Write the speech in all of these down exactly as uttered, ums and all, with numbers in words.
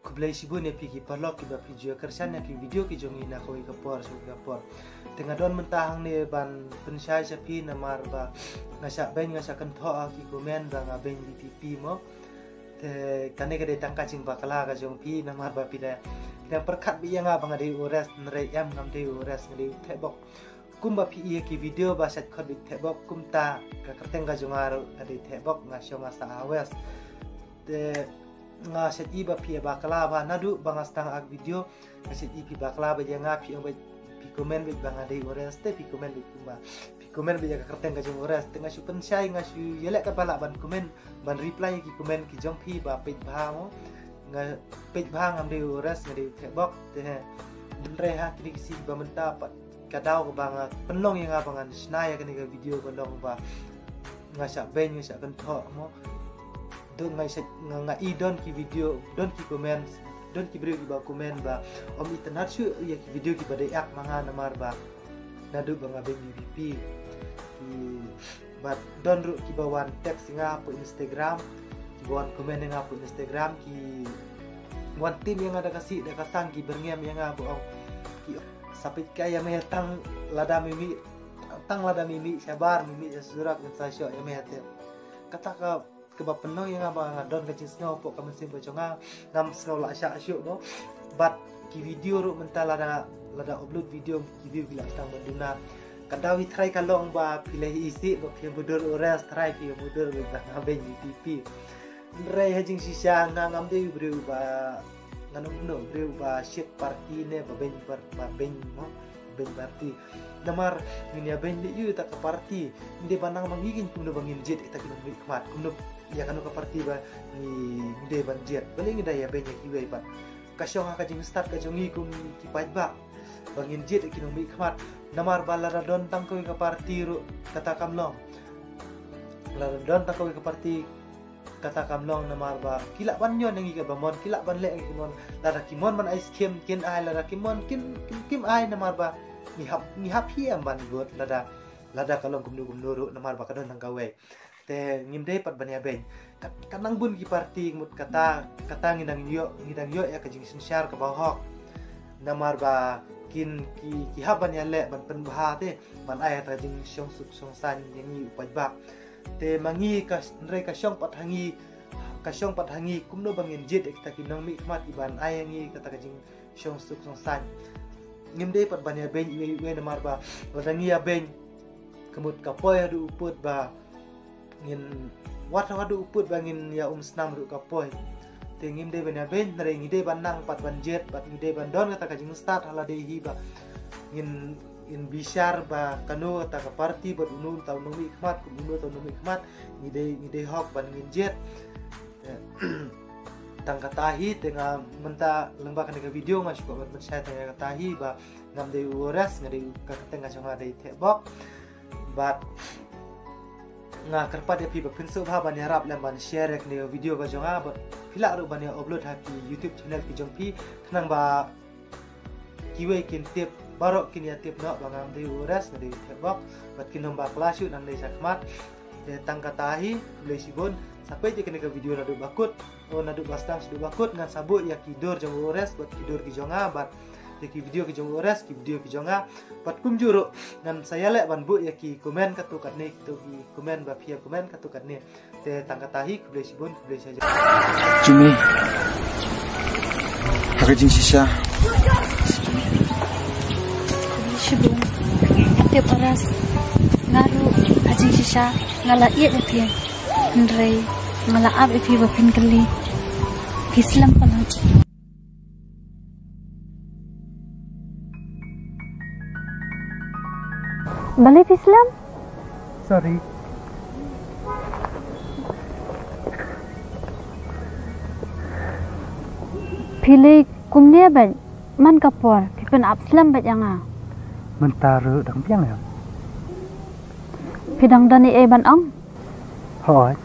Khublei shibun ïa phi ki paralok kiba phi ju ïa kyrshan ïa ki video ki jong ngi na kawei ka por sha kawei ka por. Te nga don mynta hangne ban pynshai sha phi namar ba nga shah beiñ nga shah kynthoh ha ki comment ba nga beiñ VPP mo. Te kane ka dei tang ka jingbakla ka jong phi namar ba phi da, phi da pyrkhat beit ïa nga ba nga dei u Ores, hynrei em, ngam dei u Ores, nga dei u Thehbok. Kumba phi i ha ki video ba shait khot beit Thehbok, kumta ka kyrteng ka jong nga ruh ka dei Thehbok, nga shong nga sah ha West. Te nga shait i ba phi bakla ba naduh ba nga sdang ai video, nga shait i phi bakla beit ïa nga, phi ong beit, phi comment beit ba nga dei u Ores, te phi comment beit kumba, phi comment beit ïa ka kyrteng ka jong u Ores. Te nga shu pynshai, nga shu ïaleh katba lah ban comment, ban reply ïa ki comment ki jong phi ba peit bha mo. Nga peit bha, ngam dei u Ores, nga dei u Thehbok. Te hynrei ha kine ki sngi ba mynta pat ka daw kaba nga pynlong ïa nga ba ngan shna ïa kane ka video ka long ba nga shah beiñ nga shah kynthoh mo. Don nga shah, nga, nga i don ki video, don ki comments, don ki briew kiba comment ba ym itynnad shuh ïa ki video kiba dei act ma nga namar ba naduh ba nga beiñ VPP. Ki, bad don ruh kiba wan text ïa nga hapoh Instagram, kiba wan comment ïa nga hapoh Instagram, ki wan tim ïa nga da ka sih da ka sang, ki byrngem ïa nga ba ong, ki sa peit kai ïa me tang lada me mih, tang lada me mih shabar, me mih sha surok, ngin sa shoh ïa me te. Kata ka kaba pynlong ïa nga ba nga don ka jingsngew hapoh ka mynsiem ka jong nga, ngam sngew lah shah shuh mo. Bad ki video ruh mynta lada, lada upload video, ki view ki lah sdang ban duna. Ka daw hi tharai ka long ba phi la hi isih ba phi ïa mudui u Ores, tharai phi ïa mudui beit ba nga beiñ VPP. Hynrei ha jingshisha nga ngam dei u briew ba, ngan ong kumno, briew ba shit party ne ba beiñ par-, ba beiñ mo, beiñ party. Namar ngin ïa beiñ leh ïa kata ka party, ngi dei ban nang ba ngi, kumno ba ngin jied ïa kita ki nongmihkhmat, kumno ïa kano ka party ba ngi, ngi dei ban jied. Balei ngi dei ïa beiñ ïa kiwei pat? Ka shong ha ka jingstad ka jong ngi kum ki paidbah ba ngin jied ïa ki nongmihkhmat. Namar ba lada don tang kawei ka party ruh kata kam long. Lada don tang kawei ka party kata kam long namar ba ki lah ban ñion ïa ngi kaba mon, ki lah ban leh ïa ngi kaba mon. Lada ki mon ban ai skhem kin ai, lada kim mon kin, kim, kim ai namar ba ngi hap, ngi hap hi em ban vote lada, lada ka long kumno kumno ruh namar ba ka don tang kawei. Te ngim dei pat ban ïa beiñ. Kat, kat nang bun ki party mut kata, kata ngi dang ïoh, ngi dang ïoh ïa ka jingsynshar kaba hok. Namar ba kin ki, ki hap ban ïaleh ban pynbha te, ban ai ïa ka jingshong suk shong saiñ ïa ngi u paidbah. Te ma ngi ka, hynrei ka shong pat ha ngi, ka shong pat ha ngi kumno ba ngin jied ïa kita ki nongmihkhmat kiban ai ïa ngi kata ka jingshong suk shong saiñ. Ngim dei pat ban ïa beiñ iwei iwei namar ba lada ngi ïa beiñ, ka mut ka poi haduh u pud ba ngin, wat haduh u pud ba ngin ïa um snam ruh ka poi. Te ngim dei ban ïa beiñ, hynrei ngi dei ban nang pat ban jied, bad ngi dei ban don kata ka jingstad ha lade hi ba ngin, ngin bishar ba kano kata ka party bad uno uta u nongmihkhmat, kum uno uta u nongmihkhmat, ngi dei, ngi dei hok ban ngin jied. Eh, tang kata hi, te nga mynta lyngba kane ka video nga shu kwah ban pynshai tang ïa kata hi ba ngam dei u Ores, nga dei u, ka kyrteng ka jong nga dei Thehbok. Bad nga kyrpad ïa phi ba phin sngewbha ban ïarap lem ban share ïa kane ka video ka jong nga, bad phi lah ruh ban ïa upload ha ki YouTube channel ki jong phi, khnang ba kiwei kin tip, baroh kin ïa tip noh ba ngam dei u Ores, nga dei u Thehbok, bad kin ym bakla shuh nangne shakhmat. Te tang kata hi, khublei shibun, sa peit ïa kane ka video naduh ba kut, o naduh ba sdang shaduh ba kut, ngan sa buh ïa ki dur jong u Ores bad ki dur ki jong nga, bad ïa ki video ki jong u Ores, ki video ki jong nga, bad kumjuh ruh ngan sa ïaleh ban buh ïa ki comment katto katne, kito ki comment ba phi ïa comment katto katne. Te tang kata hi, khublei shibun, khublei shibun. Jimmy. Ha ka jingshisha. Khublei shibun. Te paras. Nga ruh ha ka jingshisha nga la ïeit ïa phi. Hynrei nga la ap ïa phi ba phin kylli. Phi slem palat. Balei phi slem? Sorry. Phi leh kumne bad man ka por phi pyn-ap slem bad ïa nga. Mynta ruh dang biang ïa. Phi dang don ei ei ban ong? Hooid.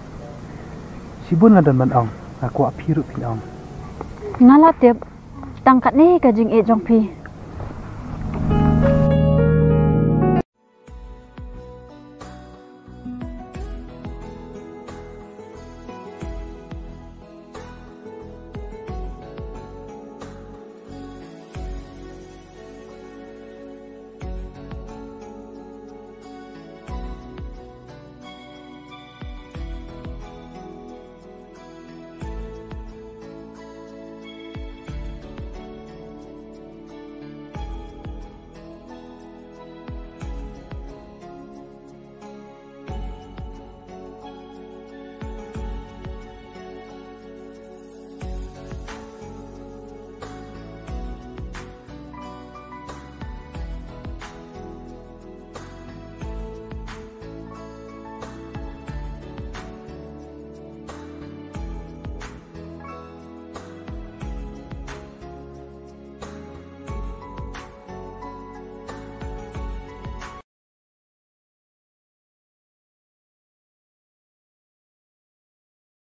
Shibun nga don ban ong. Nga kwah phi ruh phin ong. Nga la tip tang katne ka jingïeit jong phi.